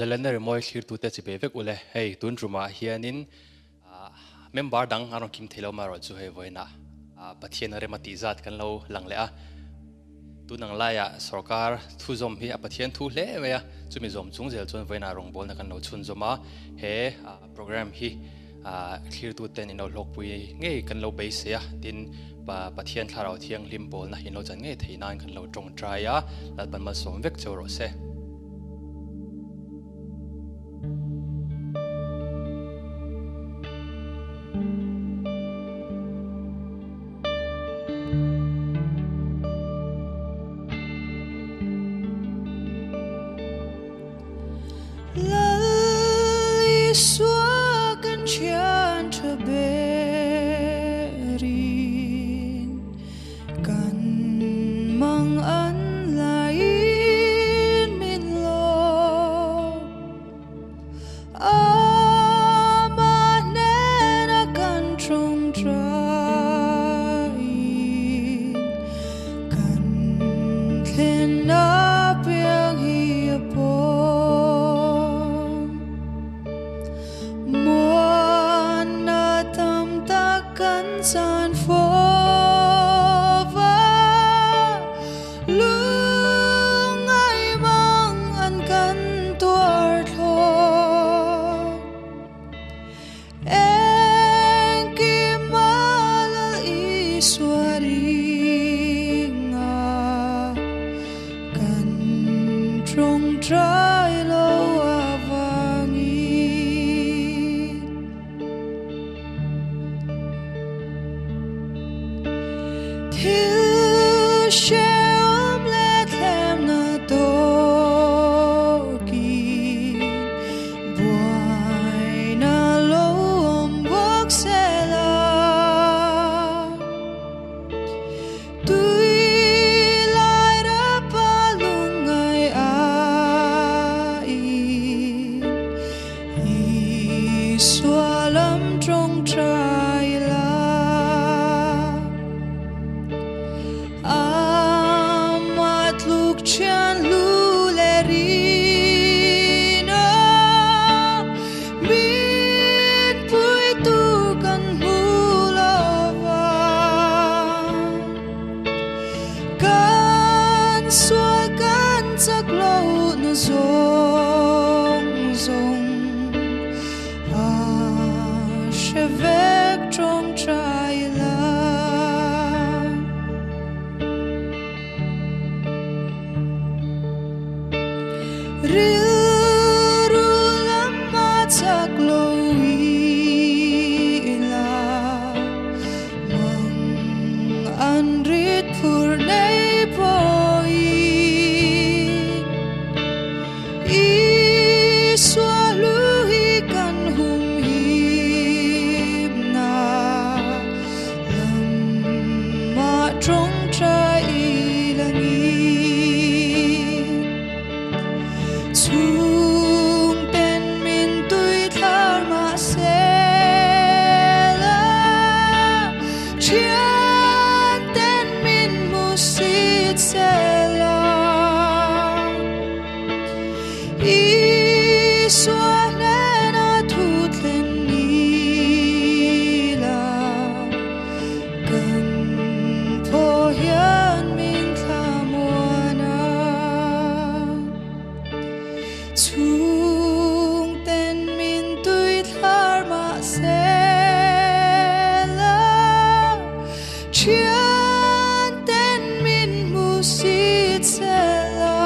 Zalenna rimawi thlirtute chi ve vek ule. Hei tun tumah hianin member dang an rawn kim thei lo amaherawh chu hei vawiinah Pathian a rem a tih zat kan lo lang leh a. Tun ang laiah sorkar thu zawm hi a Pathian thu hle mai a, chumi zawm chung zel chuan vawiinah rawngbawlna kan lo chhunzawm a. He program hi thlirtuten in lo hlawkpui ngei kan lo beisei a, tin Pathian Thlarau Thianghlim bawlna in lo chan ngei theih nan kan lo tawngtai a, Lalpan malsawm vek cheu rawh se. Lal Isua kan thian tha berin kan mang an laiin min lawm. Amah hnena kan tawngtaiin kan thlen apiang hi a pawm. Muanna tam tak kan chan fo va, Lungai mang an kan tuar thlawt. Engkim a Lal Isua ringa kan tawngtai lo avangin. Thil hrehawm leh thlemna tawkin buaina lo awm bawk sela. Tui lai rapa lungngai aiin Isua lam tawngtai la. Amah tluk thian lu leh rin a, min puitu kan hmu lo va. Kan sual kan chak lo na zawng zawng a hre vek tawngtai la. Rilru lama chak lo ila mang an rit phur nei pawhin Isua lu hi kan hum him na lamah tawngtai langin chhungten min tui thlar mahse la thianten min hmu sit sela Isua hnena thu thlen nila kan phaw hian min thlamuan a. Chhungten min tui thlar mahse la thianten min hmu sit sela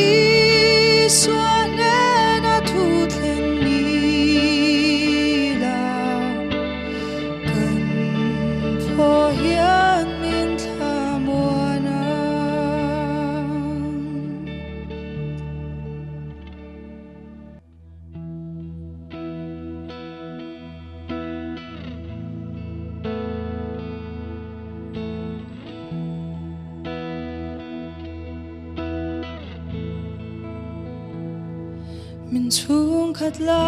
Isua hnena thu thlen nila kan phaw hian min thlamuan a. Min chhungkhat la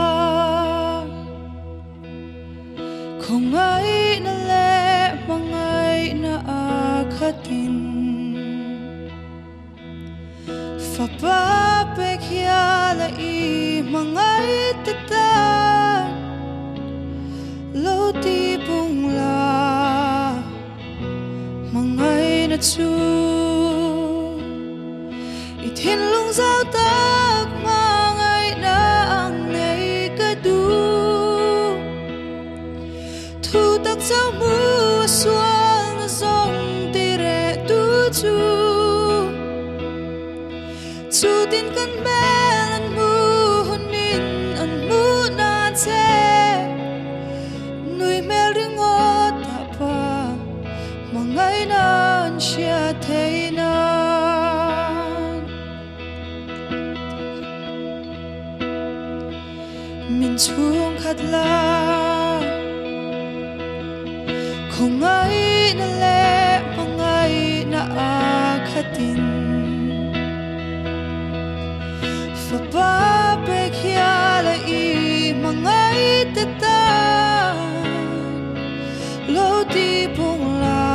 khawngaihna leh hmangaihna a khatin. Fapa pek hial a i hmangaih te tan lo ti pung la hmangaihna chu i thinlung zau tak hmangaihna ang nei ka duh. Thu tak chau mu a sualna zawng ti reh tu chu Chutin kan hmel an hmu hunin an hmuh nan che Nui hmel ringawt ah pa hmangaihna an hriat theih nan. Min chhungkhat la khawngaihna leh hmangaihna a khatin Fapa pek hial a i hmangaih te tan lo ti pung la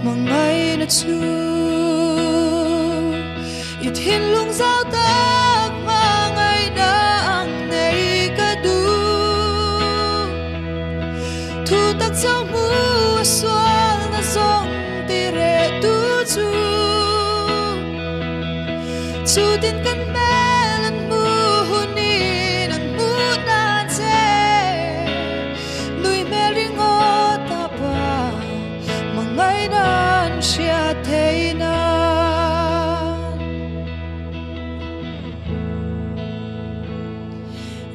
Hmangaihna chu i thinlung zau tak hmangaihna ang nei ka duh. Thu tak chau hmu a sualna zawng ti reh tu chu Chutin kan hmel an hmu hunin an hmuh nan che. Nui hmel ringawt a pa Hmangaihna an hriat theih nan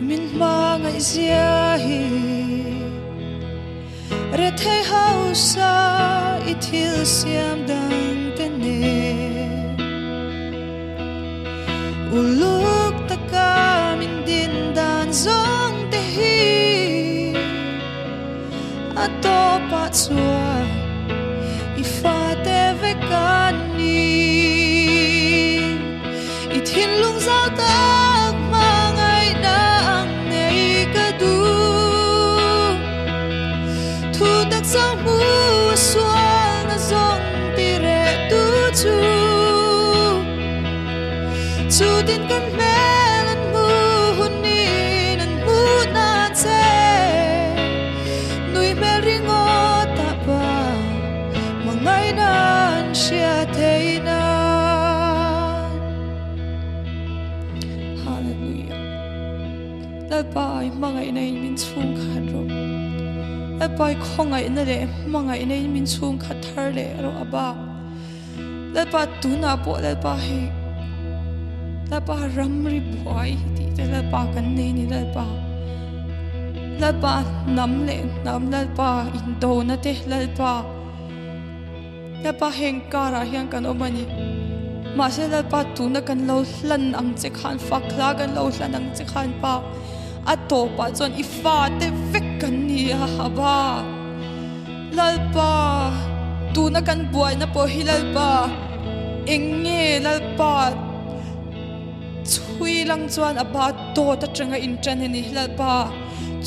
Min hmangaih zia hi Rethei hausa i thil siam dang te nen Uluk taka min din dan zawng te hi A tawpah chuan i fate vek an ni. I thinlung zau tak hmangaihna ang nei ka duh. Thu tak chau hmu a sualna zawng ti reh tu chu. Chutin kan hmel an hmu hunin an hmuh nan che. Nui hmel ringawt ah pa hmangaihna an hria thei nan. Hallelujah. Lalpa i hmangaihna in min chhung khat rawh. Lalpa i khawngaihna leh hmangaihna in min chhung khat thar leh rawh a bak. Lalpa tunah pawh Lalpa hei Lalpa ramri buai hi tih te Lalpa kan nei ni Lalpa Lalpa hnam leh hnam Lalpa indona te Lalpa Lalpa heng karah hian kan awm a ni mahse Lalpa tuna kan lo hlan ang che khan fak hla kan lo hlan ang che khan pa a tawpah chuan i fate vek kan ni a haba. Lalpa, tuna kan buaina pawh hi Lalpa, eng nge Lalpa chhui lang chuan a ba dawt atanga inṭan a ni Lalpa,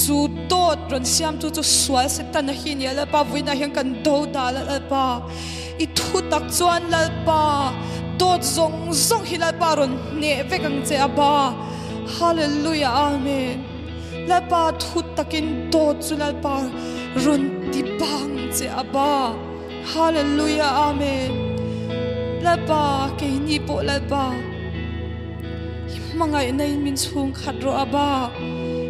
chu dawt rawn siamtu chu sual Setana hi a ni a Lalpa, vawiinah hian kan do dal a Lalpa, i thu tak chuan Lalpa, dawt zawng zawng hi Lalpa rawn hneh vek ang che a ba, Hallelujah Amen. Lalpa thu takin dawt chu Lalpa rawn ti bang che a ba. Hallelujah Amen. Lalpa keini pawh Lalpa i hmangaihna in min chhung khat rawh a ba.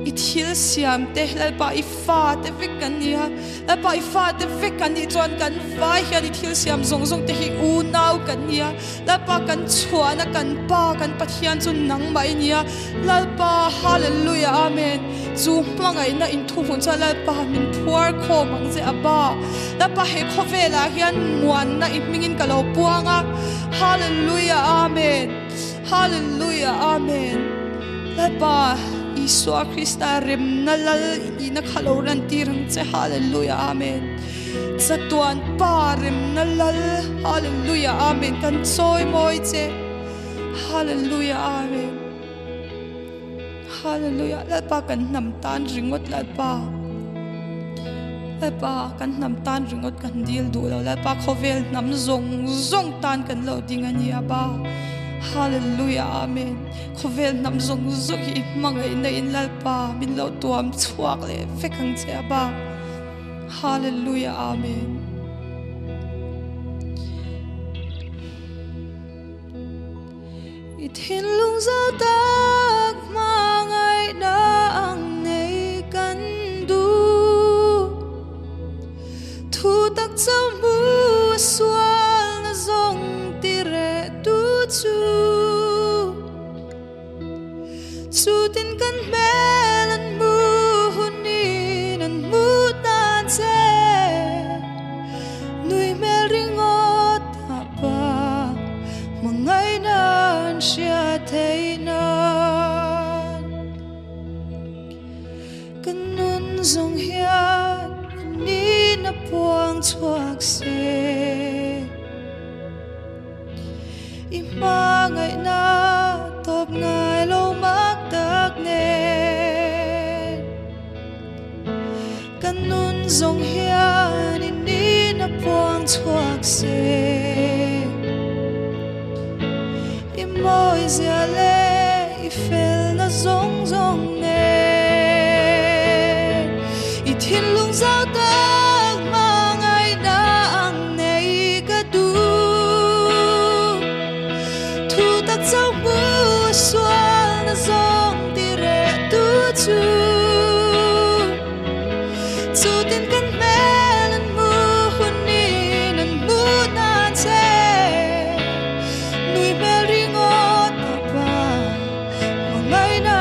I thil siam te Lalpa i fa te vek kan ni a. Lalpa i fa te vek kan nih chuan kan vai hian i thil siam zawng zawng te hi unau kan ni a. Lalpa kan chhuahna kan Pa kan Pathian chu nangmah i nia Lalpa Hallelujah Amen chu hmangaihna in thu hmun chuan Lalpa min phuar khawm ang che Abba Lalpa he khawvelah hian muanna i hmingin ka lo puang a Hallelujah Amen Hallelujah Amen Lalpa Isua Krista remna lal i nihna kha lo lantir ang che Hallelujah Amen. Chatuan Pa remna lal Hallelujah Amen kan chawi mawi che Hallelujah Amen Hallelujah Lalpa kan hnam tan ringawt Lalpa. Lalpa kan hnam tan ringawt kan dil duh lo Lalpa khawvel hnam zawng zawng tan kan lo ding a ni a Pa Hallelujah Amen khawvel hnam zawng zawng hi i hmangaihna in Lalpa min lo tuam chhuak leh vek ang che a Pa Hallelujah Amen. I thinlung zau tak hmangaihna ang nei kan duh. Thu tak chauh hmu a sualna zawng ti reh tu chu. Chutin kan hmel an hmu hunin an hmuh dan che. Nui hmel ringawt ah pa hmangaihna an hriat theih nan. Ka nun zawng hian nihna puang chhuak se. I hmangaihna tawp ngai lo mak tak nen Ka nun zawng hian i nihna puang chhuak se I mawi zia leh i felna zawng zawng nen I thinlung zau tak hmangaihna ang nei ka duh. Thu tak chauh hmu a sualna zawng ti reh tu chu. Chutin kan hmel an hmu hunin an hmuh dan che. Nui hmel ringawt a pa hmangaihna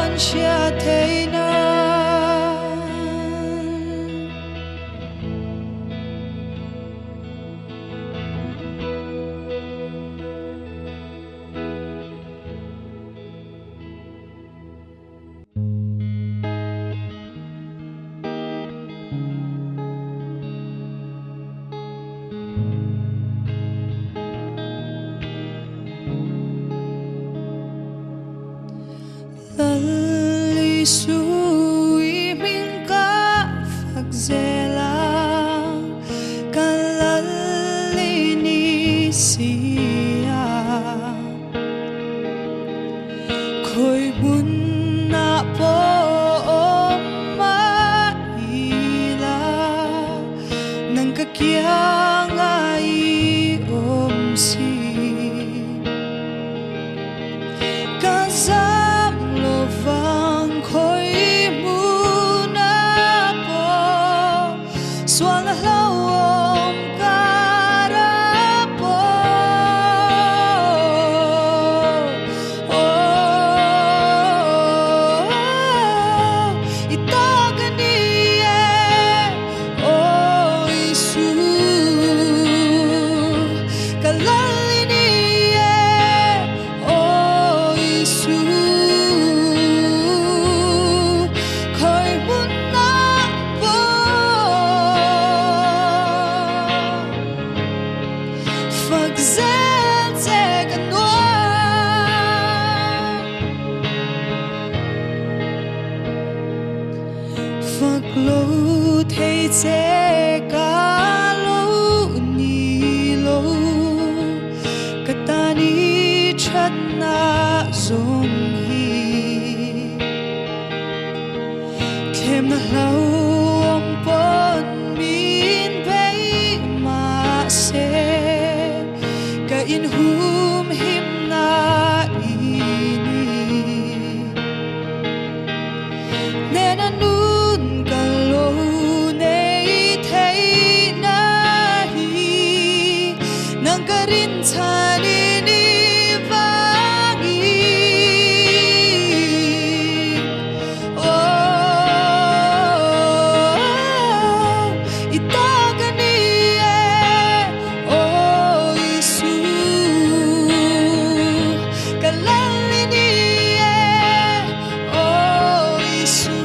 an hriat theih nan. Lal Isu i hming ka fak zel ang, ka lal i ni si a. Khawi hmunah pawh awm a ila, nang ka kiang a i awm si. Ka zam lovang khawi hmunah pawh sual a hlauhawm kar a pawh. Aw, i ta ka ni e, aw Isu, ka lal i ni e, aw Isu, khawi hmunah pawh fak zel che ka nuam. Fak lo thei che ka lo ni lo, ka tan i thatna zawng hi. Thlemna hlauhawm pawn min bei mahse, ka inhumhimna i ni. Nena nun ka lo nei theihna hi, nang ka rinchhan i ni vangin. Aw, i ta ka ni e, aw Isu, ka lal i ni e, aw Isu,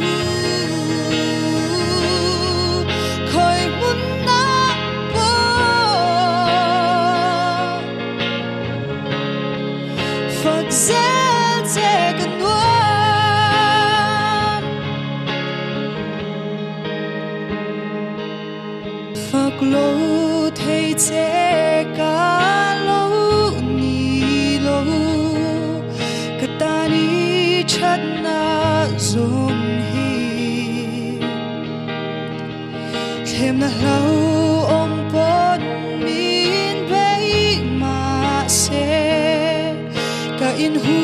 khawi hmunah pawh. Tluk lo thei che ka lo ni lo, ka tan i thatna zawng hi. Thlemna hlauhawm pawn min bei mahse ka inhu.